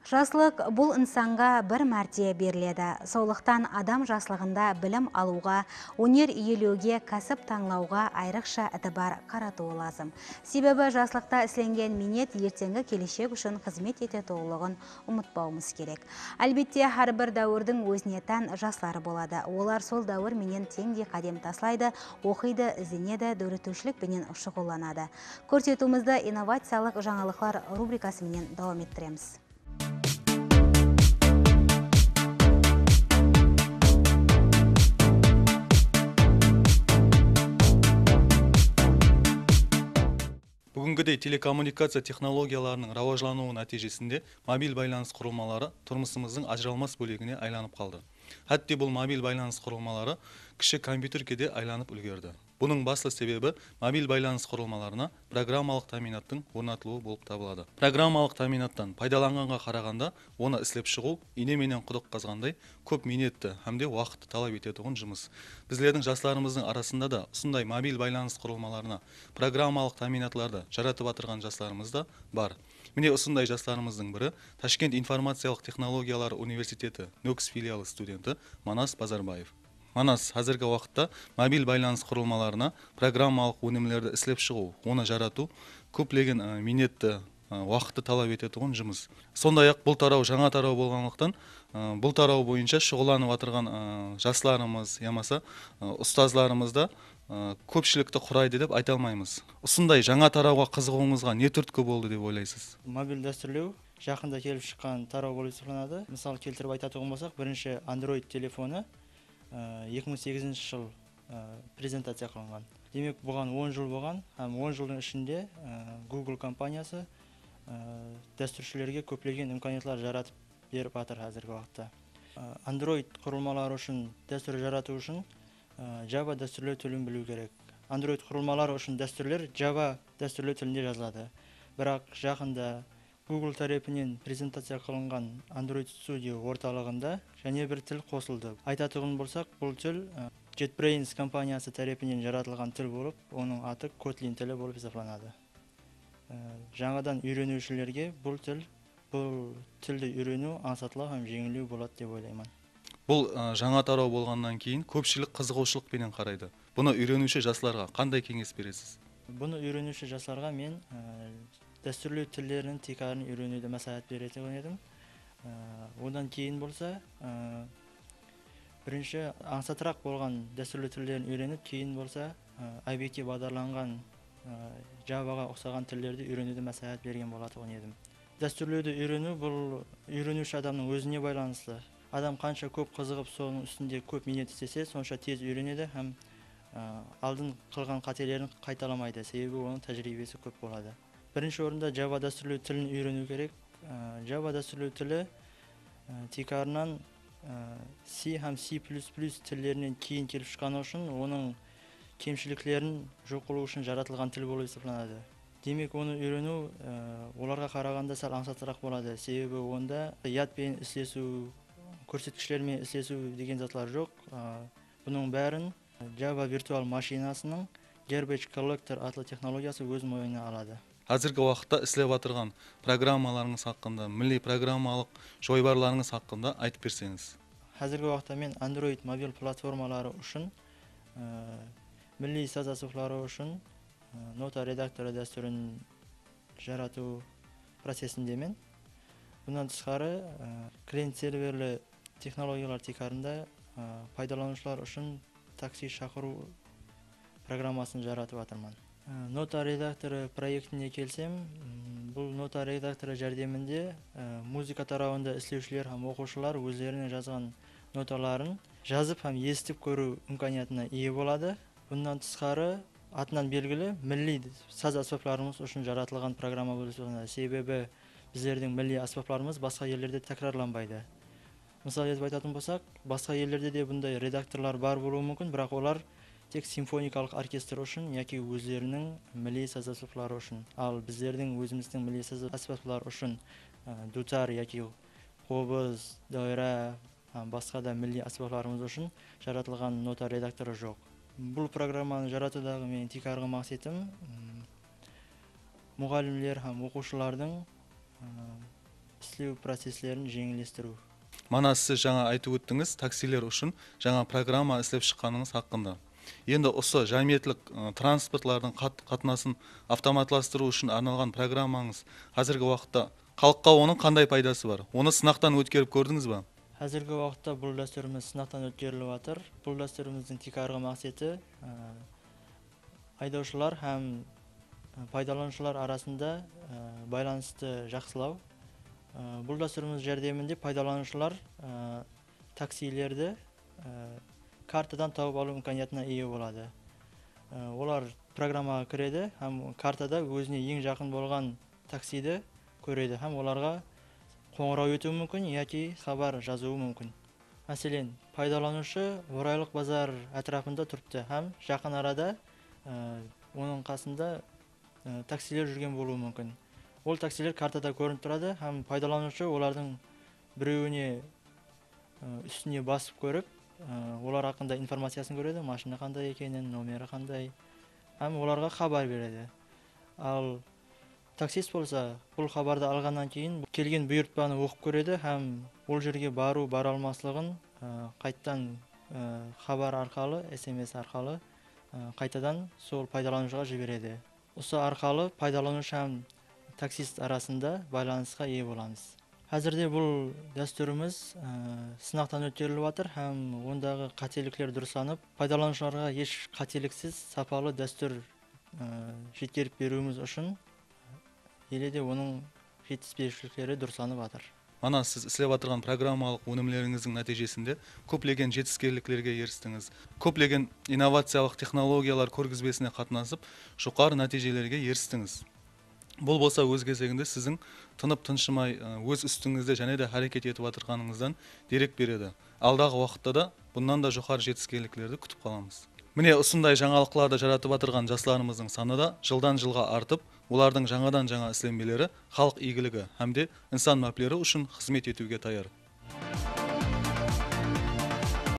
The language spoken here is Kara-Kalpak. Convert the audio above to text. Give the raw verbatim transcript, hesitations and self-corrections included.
Jaslıq bul insanǵa bir márte beriledi. Sonlıqtan adam jaslıǵında bilim alıwǵa, óner iyelewge, kásip tańlawǵa ayrıqsha itibar qaratıwı lazım. Sebebi jaslıqta islengen miynet erteńgi keleshek ushın xızmet etetuǵınlıǵın umıtpawımız kerek. Álbette, hár bir dáwirdiń ózine tán jasları boladı. Olar sol dáwir menen teńdey qádem taslaydı, oqıydı, izlenedi, dóretiwshilik penen shuǵıllanadı. Kórsetiwimizdi innovaciyalıq jańalıqlar rubrikası menen dawam ettiremiz. Búgingidey telekommunikaciya texnologiyalarınıń rawajlanıwı nátiyjesinde mobil baylanıs qurılmaları turmısımızdıń ajıralmas bólegine aylanıp qaldı. Hátte bul mobil baylanıs qurılmaları kishi kompyuterge de aylanıp úlgerdi. Bunıń baslı sebebi mobil baylanıs qurılmalarına programmalıq támiynattıń ornatılıwı bolıp tabıladı. Programmalıq támiynattan paydalanǵanǵa qaraǵanda onı islep shıǵıw iyne menen qudıq qazǵanday kóp miynetti hám de waqıttı talap etetuǵın jumıs. Bizlerdiń jaslarımızdıń arasında da usınday mobil baylanıs qurılmalarına programmalıq támiynatlardı jaratıp atırǵan jaslarımız da bar. Mine, usınday jaslarımızdıń biri Tashkent informaciyalıq texnologiyaları universiteti Nókis filialı studenti Manas Bazarbaev. Manas, házirgi waqıtta mobil baylanıs qurılmalarına programmalıq ónimlerdi islep shıǵıw, onı jaratıw kóplegen, ı, miynetti, ı, waqıttı talap etetuǵın jumıs. Sonday-aq, bul taraw jańa taraw bolǵanlıqtan, ı, bul taraw boyınsha shuǵıllanıp atırǵan, ı, jaslarımız yamasa, ı, ustazlarımız da, ı, kópshilikti quraydı dep ayta almaymız. Usınday jańa tarawǵa qızıǵıwıńızǵa ne túrtki boldı dep oylaysız? Mobil dástúrlew jaqında kelip shıqqan taraw bolıp esaplanadı. Mısal keltirip aytatuǵın bolsaq, birinshi Android telefonı, ı, eki mıń segizinshi jıl, ı, prezentaciya qılınǵan. Demek, buǵan on jıl bolǵan hám on jıldıń ishinde, ı, Google kompaniyası, ı, dástúrshilerge kóplegen imkaniyatlar jaratıp berip atır házirgi waqıtta. I, Android qurılmaları ushın dástúr jaratıw ushın, ı, Java dástúrlew tilin biliw kerek. Android qurılmaları ushın dástúrler Java dástúrlew tilinde jazıladı. Biraq jaqında Google tárepinen prezentaciya qılınǵan Android Studio ortalıǵında jáne bir til qosıldı. Aytatuǵın bolsaq, bul til, ı, JetBrains kompaniyası tárepinen jaratılǵan til bolıp, onıń atı Kotlin tili bolıp esaplanadı. I, jańadan úyreniwshilerge bul til, bul tildi úyreniw ańsatlaw hám jeńillew boladı dep oylayman. Bul, ı, jańa taraw bolǵannan keyin kópshilik qızıǵıwshılıq penen qaraydı. Bunı úyreniwshi jaslarǵa qanday keńes beresiz? Bunı úyreniwshi jaslarǵa men, ı, dástúrlew tilleriniń tiykarın úyreniwdi másláhát beretuǵın edim. I, odan keyin bolsa, ı, birinshi ańsatıraq bolǵan dástúrlew tillerin úyrenip, keyin bolsa, ı, I B T baǵdarlanǵan, ı, Javaǵa uqsaǵan tillerdi úyreniwdi másláhát bergen bolatuǵın edim. Dástúrlewdi úyreniw bul úyreniwshi adamnıń ózine baylanıslı. Adam qansha kóp qızıǵıp, sonıń ústinde kóp miynet islese, sonsha tez úyrenedi hám, ı, aldın qılǵan qátelerin qaytalamaydı, sebebi onıń tájiriybesi kóp boladı. Birinshi orında Java dástúrlew tilin úyreniw kerek. I, Java dástúrlew tili, ı, tiykarınan, ı, C hám C plus plus tillerinen keyin kelip shıqqanı ushın onıń kemshiliklerin joq qılıw ushın jaratılǵan til bolıp esaplanadı. Demek, onı úyreniw, ı, olarǵa qaraǵanda sál ańsatıraq boladı, sebebi onda yad penen islesiw, kórsetkishler menen islesiw degen zatlar joq. I, bunıń bárin Java virtual mashinasınıń Garbage Collector atlı texnologiyası óz moynına aladı. Házirgi waqıtta islep atırǵan programmalarıńız haqqında, milliy programmalıq joybarlarıńız haqqında aytıp berseńiz. Házirgi waqıtta men Android mobil platformaları ushın, ı, milliy saz ásbapları ushın, ı, Nota redaktorı dástúrin jaratıw procesindemen. Bunnan tısqarı, ı, klient-serverli texnologiyalar tiykarında, ı, paydalanıwshılar ushın taksi shaqırıw programmasın jaratıp atırman. I, Nota redaktorı proektine kelsem, m, bul Nota redaktorı járdeminde, ı, muzıka tarawında islewshiler hám oqıwshılar ózleriniń jazǵan notaların jazıp hám esitip kóriw imkaniyatına iye boladı. Bunnan tısqarı, atınan belgili milliy saz ásbaplarımız ushın jaratılǵan programma bolıp esaplanadı. Sebebi bizlerdiń milliy ásbaplarımız basqa ellerde tákirarlanbaydı. Mısal etip aytatın bolsaq, basqa ellerde de bunday redaktorlar bar bolıwı múmkin, biraq olar tek simfonikalıq orkestr ushın yaki ózleriniń milliy saz ásbapları ushın. Al bizlerdiń ózimizdiń milliy saz ásbapları ushın, ı, dutar yaki qobız, doira, hám basqa da milliy ásbaplarımız ushın jaratılǵan Nota redaktorı joq. Bul programmanı jaratıwdaǵı meniń tiykarǵı maqsetim, m, muǵallimler hám oqıwshılardıń, ı, islew processlerin jeńillestiriw. Mana siz jańa aytıp óttińiz taksiler ushın jańa programma islep shıqqanıńız haqqında. Endi usı jámiyetlik, ı, transportlardıń qat-, qatnasın avtomatlastırıw ushın arnalǵan programmańız házirgi waqıtta xalıqqa onıń qanday paydası bar? Onı sınaqtan ótkerip kórdińiz ba? Házirgi waqıtta bul dástúrimiz sınaqtan ótkerilip atır. Bul dástúrimizdiń tiykarǵı maqseti, ı, aydawshılar hám, ı, paydalanıwshılar arasında, ı, baylanıstı jaqsılaw. I, bul dástúrimiz járdeminde paydalanıwshılar, ı, taksilerdi, ı, kartadan tawıp alıw imkaniyatına iye boladı. I, olar programmaǵa kiredi hám kartada ózine eń jaqın bolǵan taksidi kóredi hám olarǵa qońıraw etiwi múmkin yaki xabar jazıwı múmkin. Máselen, paydalanıwshı Oraylıq bazar átirapında turıptı hám jaqın arada, ı, onıń qasında, ı, taksiler júrgen bolıwı múmkin. Ol taksiler kartada kórinip turadı hám paydalanıwshı olardıń birewine, ı, ústine basıp kórip, ı, olar haqqında informaciyasın kóredi, mashina qanday ekenin, nomeri qanday, hám olarǵa xabar beredi. Al, taksist bolsa bul xabardı alǵannan keyin kelgen buyırtpanı oqıp kóredi hám ol jerge barıw, bara almaslıǵın, ı, qayttan, ı, xabar arqalı, S M S arqalı, ı, qaytadan sol paydalanıwshıǵa jiberedi. Usı arqalı paydalanıwshı hám taksist arasında baylanısqa iye bolamız. Házirde bul dástúrimiz, ı, sınaqtan ótkerilip atır hám ondaǵı qátelikler durıslanıp, paydalanıwshılarǵa hesh qáteliksiz sapalı dástúr, ı, jetkerip beriwimiz ushın ele de onıń jetispewshilikleri durıslanıp atır. Mana siz islep atırǵan programmalıq ónimlerińizdiń nátiyjesinde kóplegen jetiskenliklerge eristińiz, kóplegen innovaciyalıq texnologiyalar kórgizbesine qatnasıp, joqarı nátiyjelerge eristińiz. Bul bolsa óz gezeginde siziń tınıp-tınshımay, ı, óz ústińizde jáne de háreket etip atırǵanıńızdan derek beredi. Aldaǵı waqıtta da bunnan da joqarı jetiskenliklerdi kútip qalamız. Mine, usınday jańalıqlardı jaratıp atırǵan jaslarımızdıń sanı da jıldan-jılǵa artıp, olardıń jańadan-jańa islenbeleri xalıq iygiligi hám de insan mápleri ushın xızmet etiwge tayar.